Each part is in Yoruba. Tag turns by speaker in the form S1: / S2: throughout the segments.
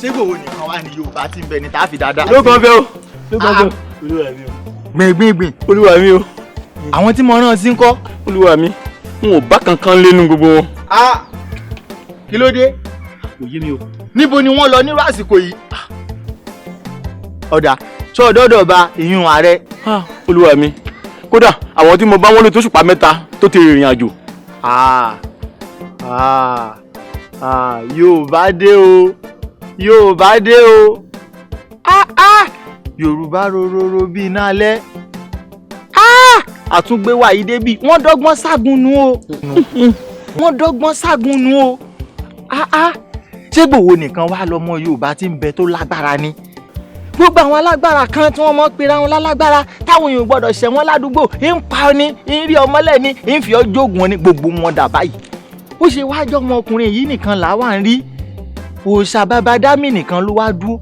S1: Ṣé Ìgbòho nìkan wá ní Yorùbá tí ń bẹ ní tá a fi dáadáa.
S2: Ló kàn fẹ́ o, ló kàn fẹ́ o. Olúwa mi o.
S1: Gbìngbìngbìn.
S2: Olúwa mi o.
S1: Àwọn tí mo rán sí ń kọ́.
S2: Olúwa mi, n ò bá kankan lẹ́nu gbogbo wọn.
S1: Ah, kí ló dé?
S2: Kò yé mi o.
S1: Níbo ni wọ́n lọ nírú àsìkò yìí? Ọ̀dà sọ̀dọ̀dọ̀ ba ìyún ààrẹ.
S2: Olúwa mi, kódà àwọn tí mo bá wọn lò tó ṣùpá 3 tó ti rìnrìn àjò.
S1: Ah, ah, ah, Yorùbá dé o, Yorùbá dé o. Ah, ah, Yorùbá rororo bíi iná alẹ́. Ah, àtúngbé wa yìí débì, wọ́n dọ́gbọ́n ságun nu o, wọ́n dọ́gbọ́n ságun nu o. Ah, ah, ṣé Ìgbòho nìkan wá lọmọ Yorùbá tí ń bẹ tó lágbára ni? Gbogbo àwọn alágbára kan tí wọ́n mọ̀ pera wọn lálágbára, táwọn èèyàn gbọ́dọ̀ ṣẹ̀ wọ́n ládùúgbò, ń pa ọ ní, ń rí ọmọlẹ̀ ní, ń fi ọjọ́ ògùn ní, gbogbo wọn dà báyìí. Ó ṣe wájọ́ ọmọkùnrin yìí nìkan là wà ń rí, òòṣà bàbá dámì nìkan ló wá dúró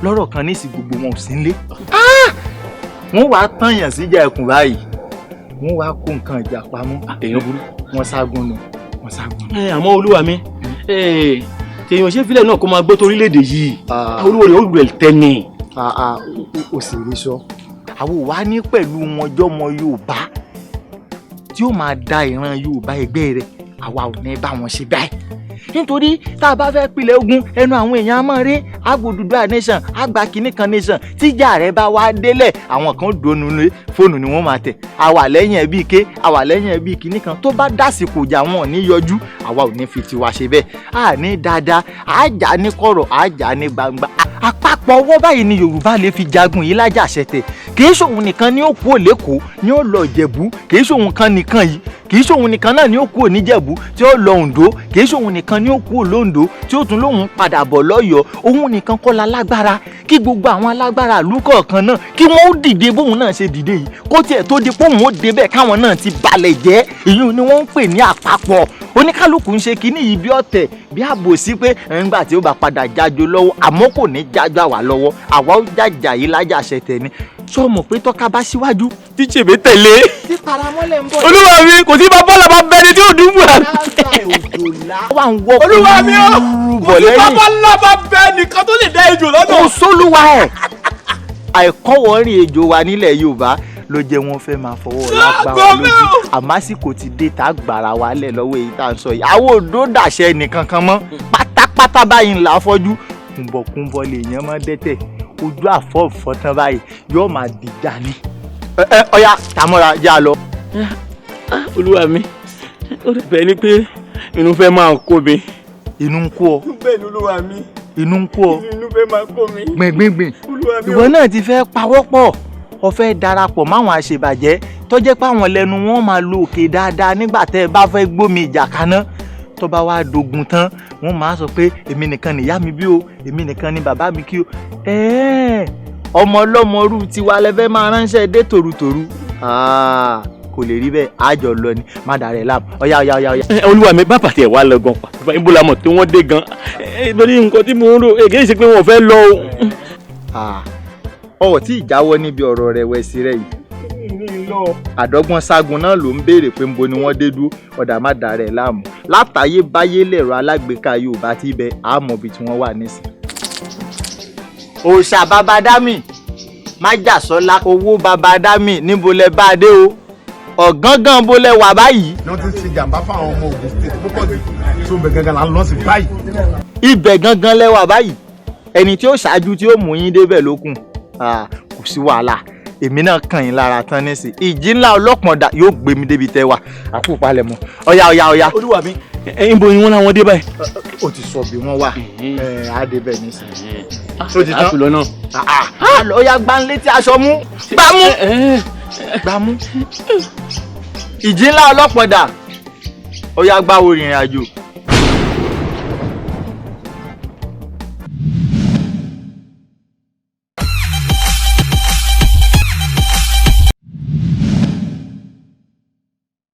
S1: lọ́rọ̀ kan nísì, gbogbo wọn ò sí nílé. Wọ́n wàá tàyàn síjà ẹkùn báyìí, wọ́n wàá kó nǹkan ìjà pamọ́.
S2: Èèyàn burú.
S1: Wọ́n ságun nù, wọ́n ságun nù.
S2: Àmọ́ olúwa mi, tèèyàn ṣe fílẹ̀ náà kó máa gbọ́ torílẹ̀-èdè yìí, olúwa rẹ̀ ó rẹ̀ tẹ́ ni.
S1: Ó sì rí sọ. Àwọn ò wá ní pẹ̀lú wọn jọmọ Yorùbá tí ó máa da ìran Yorùbá ẹgbẹ́ rẹ̀, àwa ò ní bá wọn ṣe báyìí, nítorí tá a bá fẹ́ pilẹ̀ ogun, ẹnu àwọn èèyàn á máa rí agbódùdúrà nation, àgbà kìíní kan nation. Tíjà rẹ̀ bá wá délẹ̀, àwọn kan dónú lé fóònù ni wọ́n máa tẹ̀, àwa lẹ́yìn ẹbí ké, àwa lẹ́yìn ẹbí kìíní kan. Tó bá dásìkò ìjà, wọn ò ní yọjú. Àwa ò ní fi tiwa ṣe bẹ́ẹ̀. A ní dáadáa, àjà ní kọ̀rọ̀, àjà ní gbangba. Àpapọ̀ ọwọ́ báyìí ni Yorùbá lè fi jagun yìí lájàṣẹtẹ̀. Kì í ṣòun nìkan ni ó kú òlẹ́kọ̀ọ́ ni ó lọ Ìjẹ̀bú, kì í ṣòun kan nìkan yìí, kì í ṣòun nìkan náà ni ó kú òníjẹ̀bú tí ó lọ Oǹdó, kì í ṣòun nìkan ni ó kú òlóǹdó tí ó tún lóun padà bọ̀ lọ́yọ̀ọ́. Òun nìkan kọ́ la lágbára. Kí gbogbo àwọn alágbára ìlú kọ̀ọ̀kan náà kí wọ́n ó dìde bóun náà ṣe dìde yìí, kó tiẹ̀ tó di póun ó débẹ̀, káwọn náà ti balẹ̀ jẹ́. Ìyún ni wọ́n ń pè ní àpapọ̀. Oníkálukú ń ṣe kínní yìí bí ọ̀tẹ̀, bí àbòsí, pé ńgbà tí ó bá padà jájó lọ́wọ́, àmọ́ kò ní jájó àwa lọ́wọ́. Àwa ó jàjà yìí lájàṣẹ tẹ̀ ni. Sọ mọ̀ pé tọ́ka bá síwájú,
S2: tí chèbé tẹ̀lé.
S1: Tí paramọ́lẹ̀ ń bọ̀.
S2: Olúwa mi, kò sí bá bọ́ọ̀lù bá bẹni tí ò dùn bù.
S1: Wà ń wọ́.
S2: Olúwa mi o,
S1: bọ̀
S2: kò sí
S1: lẹ́yìn.
S2: Bàbá ńlá bá bẹ nìkan tó lè dá ejò lọ́nà.
S1: Kò sólúwa ẹ̀. Àìkọ́wọ́rìn ejò wa nílẹ̀ Yorùbá ló jẹ́ wọ́n fẹ́ máa fọwọ́ lágbá wa lójú, àmọ́ àsìkò ti dé tá a gbàrà wa lẹ̀ lọ́wọ́ èyí tá à ń sọ yìí. Àwọn òdó dàṣẹ nìkan kan mọ́ pátápátá báyìí ńlá fọ́jú kùnbọ̀kùnbọ̀ lè yẹn mọ́ dẹ́tẹ̀ ojú àfọ̀fọ́ tán báyìí, yóò máa dìjà ni. Ẹ ẹ, ọya, tàmọ́ra já lọ.
S2: Olúwa mi, ó dẹ̀ bẹ́ẹ̀ ni pé inú fẹ́ máa kó mi.
S1: Inú ń kó ọ?
S2: Bẹ́ẹ̀ ni, olúwa mi.
S1: Inú ń kó ọ?
S2: Inú fẹ́ máa kó mi.
S1: Gbìngbìngbìn.
S2: Olúwa mi.
S1: Ìwọ náà ti fẹ́ pawọ́pọ̀, o fẹ́ darapọ̀ máwọn àṣebàjẹ́ tó jẹ́ pé àwọn lẹ́nu wọn máa lo òkè dáadáa nígbà tẹ́ ẹ bá fẹ́ gbómi ìjà kaná. Tó bá wá dogun tán, wọ́n máa sọ pé èmi nìkan nìyá mi bí o, èmi nìkan ni bàbá mi kí o. Ẹ̀ẹ́, ọmọ ọlọ́mọ rú tiwa lẹ́fẹ́ máa ránṣẹ́ dé tòrutòru. Ah, kò lè rí bẹ́ẹ̀. Àjọ lọ ni, má dàrẹ́ láàmú. Ọ̀yá, ọ̀yá, ọ̀yá, ọ̀yá.
S2: Olúwa mi, bàbá tiẹ̀ wá lọ gan pa, ibo la mọ̀ tí wọ́n dé gan? Lórí nǹkan tí mò ń rò, èké ṣe pé wọ́n fẹ́ lọ o.
S1: Ah, ọ̀ tí ìjáwọ́ níbi ọ̀rọ̀ rẹ̀wẹ̀sì rẹ̀ yìí. Àdọ́gbọ́n ságun náà ló ń béèrè pé nbo ni wọ́n dé dúró. Ọ̀dà, má dàrẹ́ láàmú. Látàyè báyé lẹ̀rọ alágbèéká Yorùbá tí ibẹ̀ àmọ́ ibi tí wọ́n wà nísìn. Òòṣà bàbá dámì májàsọ́lá, owó bàbá dámì, níbo lẹ bá a dé o? Ọ̀gángán bó lẹ wà báyìí?
S3: Ní wọ́n ti ń ṣe jàǹbá fáwọn ọmọ Ògùn State púpọ̀ jù tó ń bẹ gangan là ń lọ sí báyìí.
S1: Ibẹ̀ gangan lẹ wà báyìí. Ẹni tí ó ṣáájú tí ó mú yín débẹ̀ lókun. Ah, kò sí wàhálà, èmi náà kàn yín lára tán nísìn. Ìjì ńlá ọlọ́pọ̀n dà yóò gbé mi débi tẹ́ wà. Àkú palẹ̀mọ́. Ọ̀yá, ọ̀yá, ọ̀yá.
S2: Olúwa mi, ibo ni wọ́n láwọn dé báyìí?
S1: Ó ti sọ bí wọ́n wà ẹ̀, á débẹ̀ nísìn. Ó ti tán.
S2: Àtúlọ náà.
S1: Ọ̀yá, gbáńlétí aṣọ mú, gbámú, gbámú. Ìjì ńlá ọlọ́pọ̀n dà, ọ̀yá, gbáwo ìrìn àjò.